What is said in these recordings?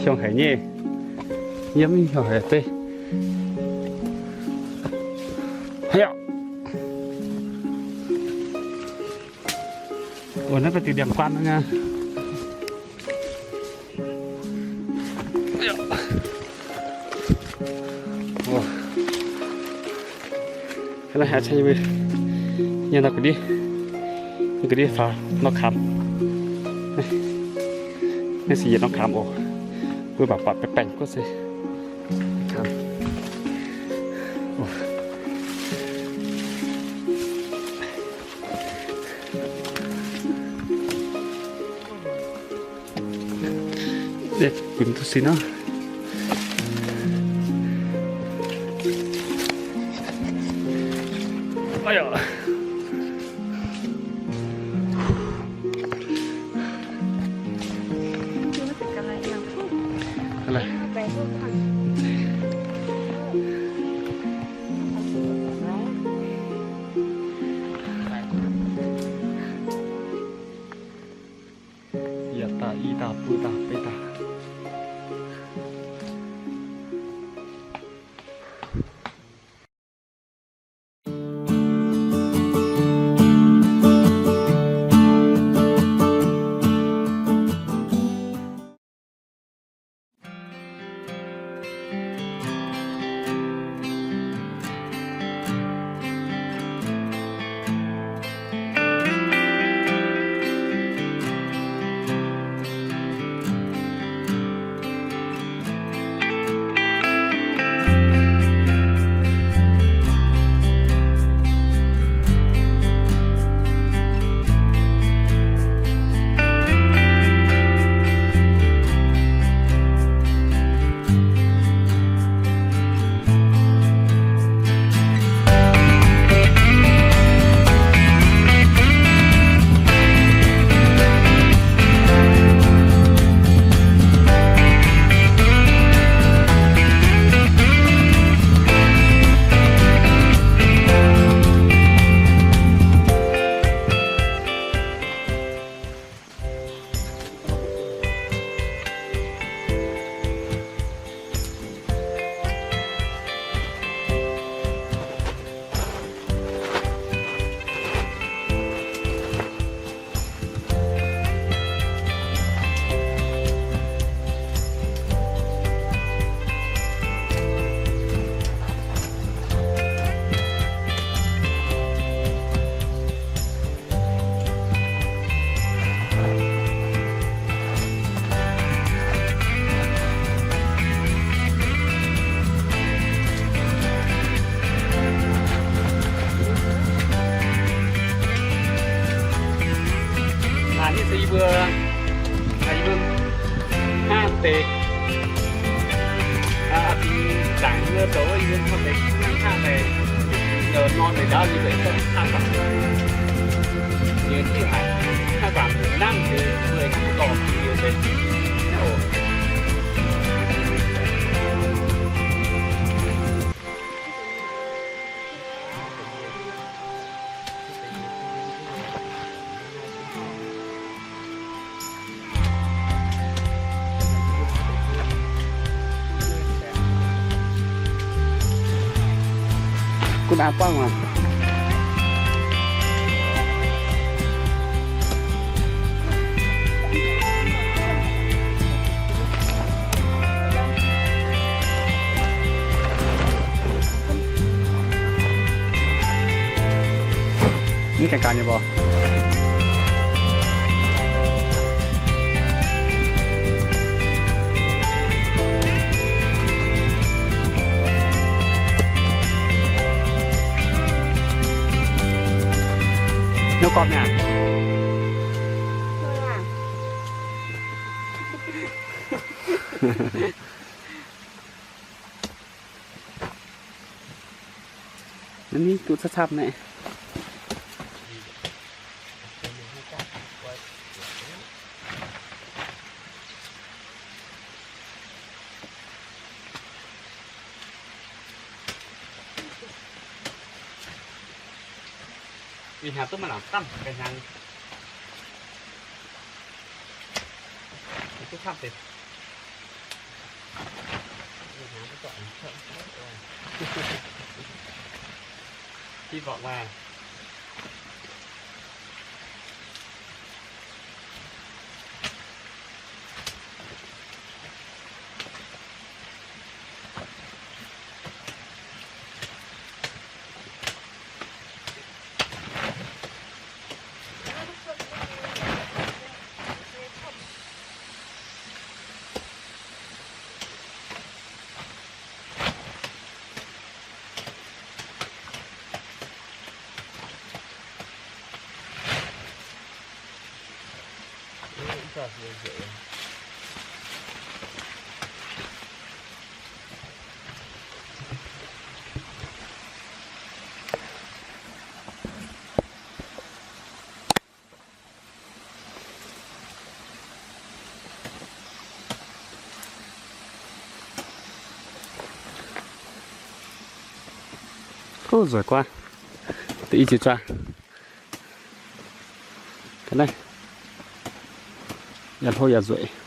Hiuang haic nyei. Yiem hiuang haic deix. Haic. Ov, naaiv daaih diuh ndiangx-guaan nyei. Ov. Nyieh nor ga'ndiev, ga'ndiev faaux norm kaamx. Naaiv se yietc norm kaamx oc. Mbuo mangc buatc baengh baengh guoqv se kaamx. Gunv duqv sin nor. Ov. Yietc dauh, i dauh, buo dauh, beiv dauh. Naaiv se yie mbuo, yie mbuo hnangv deix, aa, dingc zaangc nyei zoux, yie mbuo hnangv deix, hnangv deix, nor deix ndaauv yie mbuo hnangv deix. Yie mbuo hnangv deix, hnangv deix, mbuo hnangv deix, mbuo hnangv deix. Gunv aqv buangv aqv. Mv gaengh gaax nyei mbuo. Nov gormx mi'aqv. Naaiv mingh duqv camv-camv naaiv. Ih hnyangx duqv maaih lamz gamh ga'hnyangx. Duqv camv deix. Hy vọng là Ov, nzueic guaav. Deix i jiex juang. Ga'naaiv yaac hlo yaac nzueic.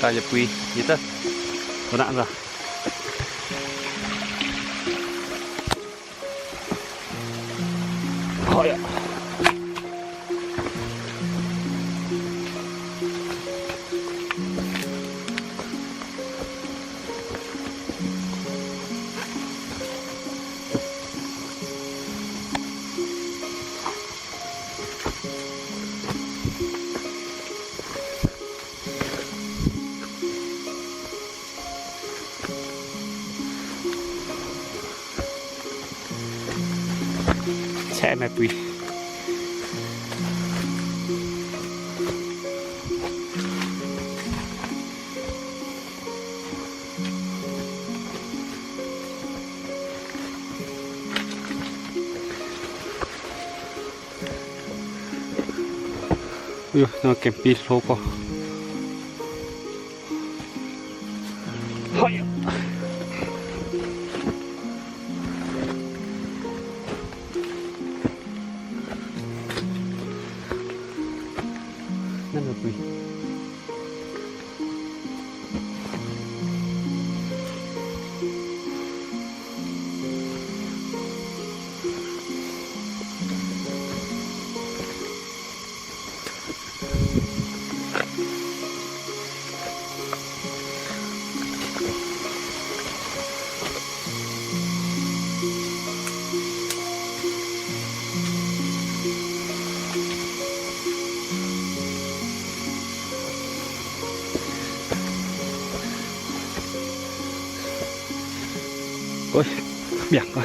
Daaih yietc buix yie duqv nangv nzangc. Caeqv maaih buix. Nor gemh biei hlo gorx. Ôi, biảng quá.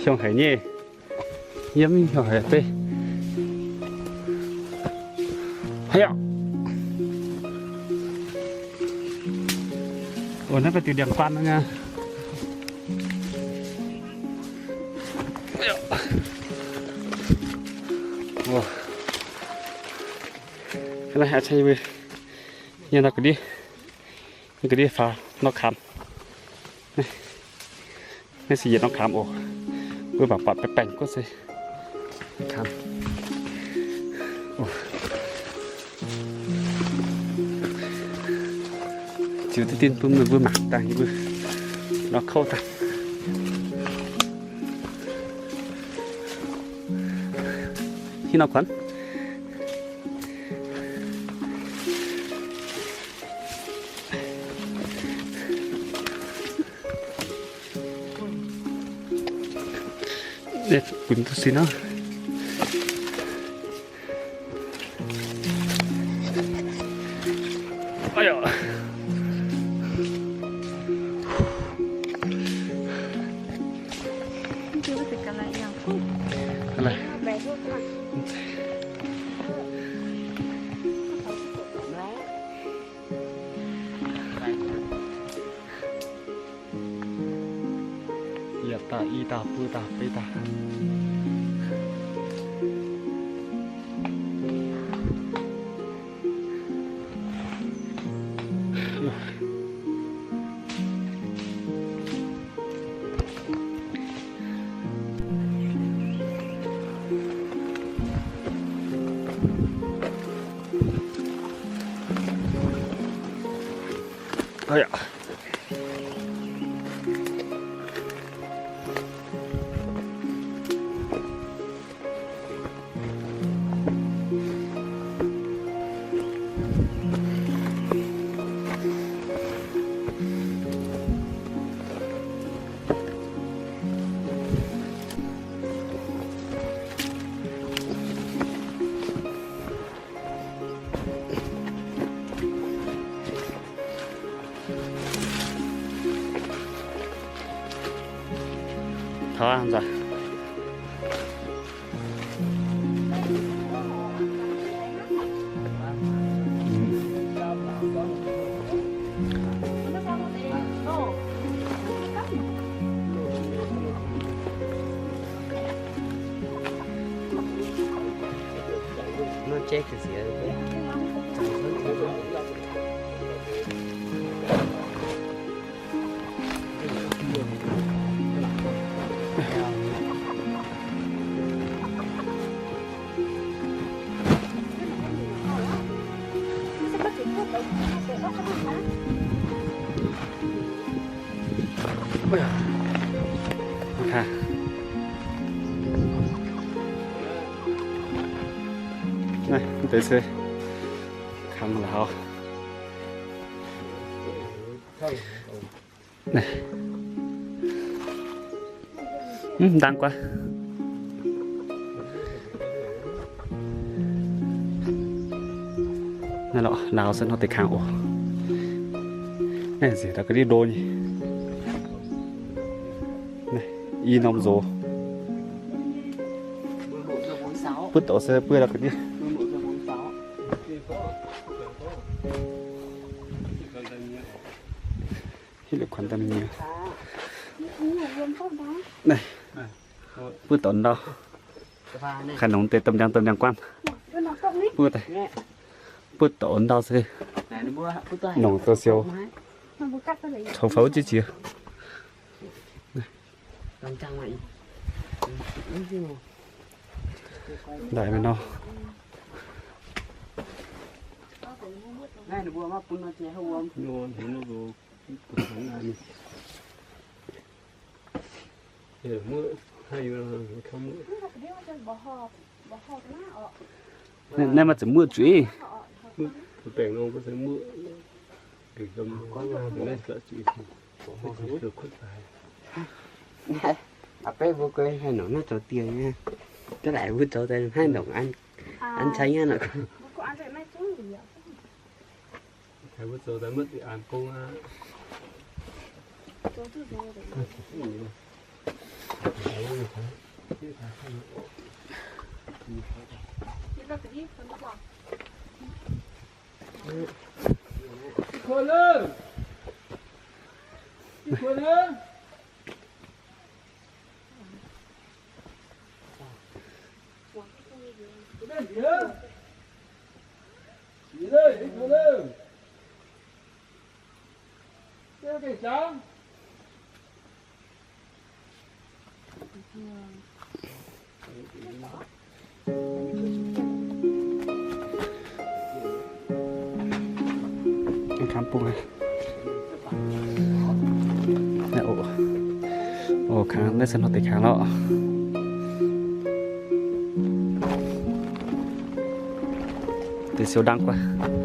Hiong haic nyei. Yiem hiong haic beiv. Haic aqv. Naaiv baac diuh ndiangx-guaan nyei. Naaiv aqv, yie nor ga'ndiev, ga'ndiev faaux norm kaamx. Naaiv se yietc norm kaamx oc. Mbuo mangc buatc baengh baengh guoqv se norm kaamx. Ziux diqv dinv bun meih mbuo mangc dangh yie mbuo nor kouv dangh. Hiuv nor kuanx. Bun duqv sin nor. Yietc daaih, i daaih, buo daaih, beiv daaih. Naaiv deix se kangx laauz. Naaiv, mv, ndangv guaav. Naaiv lorqc, laauz se nor deix kangx oc. Naaiv nziex daaih ga'ndiev ndo nyei. Naaiv i norm nzox. Buov douz se buov daaih ga'ndiev. Hitv liuz kuanx daaih mingh nyei. Naaiv, buov douz ndau. Kaaix nongx deix domh ndiangx domh ndiangx guanh. Buov daaih, buov douz ndau se nongc douz siou. Tongx faaux wuov jiex jiex. Ndaaih mingh nor. Naaiv, naaiv maaih ziepc muoqv zuiz. Aa, beiv mbuo goi haih nongc naaiv zoux dieh nyei. Ga'naaiv mbuo zoux daaih haih nongc an, an cai nyei nor. Mbuo zoux daaih maiv duqv an gong aqv. Ov, kangx naaiv se nor deix kangx lorqc. Deix siou ndangv guaav.